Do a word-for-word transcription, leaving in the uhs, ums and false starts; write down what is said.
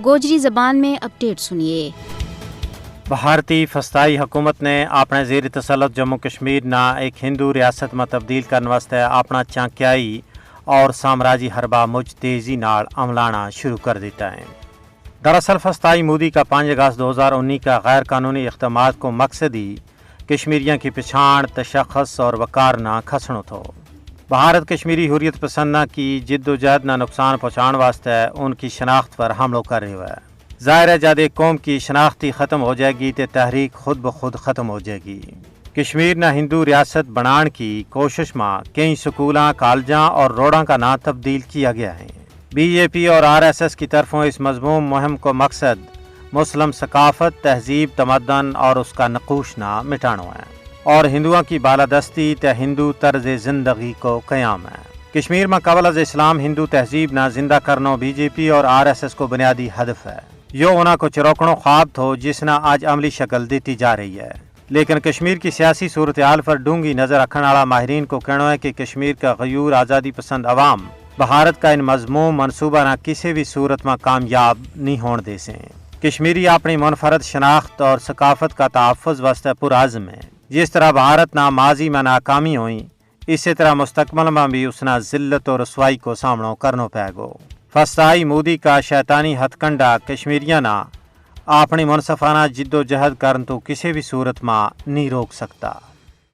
گوجری زبان میں اپڈیٹ سنیے۔ بھارتی فستائی حکومت نے اپنے زیر تسلط جموں کشمیر نا ایک ہندو ریاست ما تبدیل کرن واسطے اپنا چانکیائی اور سامراجی حربہ مچ تیزی نال عملانا شروع کر دیتا ہے۔ دراصل فستائی مودی کا پانچ اگست دو ہزار انی کا غیر قانونی اقدامات کو مقصد ہی کشمیریاں کی پچھان، تشخص اور وقار نا کھسنو تھو۔ بھارت کشمیری حریت پسند نا کی جد و جہد نا نقصان پہنچان واسطے ان کی شناخت پر حملو کر رہیو ہے۔ ظاہر ہے جد ایک قوم کی شناخت ہی ختم ہو جائے گی تے تحریک خود بخود ختم ہو جائے گی۔ کشمیر نا ہندو ریاست بنان کی کوشش ما کئی سکولاں، کالجاں اور روڈاں کا ناں تبدیل کیا گیا ہے۔ بی جے پی اور آر ایس ایس کی طرفوں اس مضمون مہم کو مقصد مسلم ثقافت، تہذیب، تمدن اور اس کا نقوش نا مٹانو ہے اور ہندوؤں کی بالادستی تے ہندو طرز زندگی کو قیام ہے۔ کشمیر ما قبل از اسلام ہندو تہذیب نا زندہ کرنو بی جے پی اور آر ایس ایس کو بنیادی ہدف ہے۔ یوہ انہاں کو چروکنو خواب تھو جس نا آج عملی شکل دیتی جا رہی ہے۔ لیکن کشمیر کی سیاسی صورتحال پر ڈونگی نظر رکھن آڑا ماہرین کو کہنو ہے کہ کشمیر کا غیور آزادی پسند عوام بھارت کا ان مضمون منصوبہ نا کسے بھی صورت ما کامیاب نہیں ہون دے سیں۔ کشمیری اپنی منفرد شناخت اور ثقافت کا تحفظ واسطے پرعزم ہیں۔ جس طرح بھارت نا ماضی ما ناکامی ہوئی، اسے طرح مستقبل ما بھی اس نا ذلت اور رسوائی کو سامنو کرنو پے گو۔ فستائی مودی کا شیطانی ہتھ کنڈا کشمیریاں نا اپنی منصفانہ جد و جہد کرن تو کسے بھی صورت ما نہیں روک سکتا۔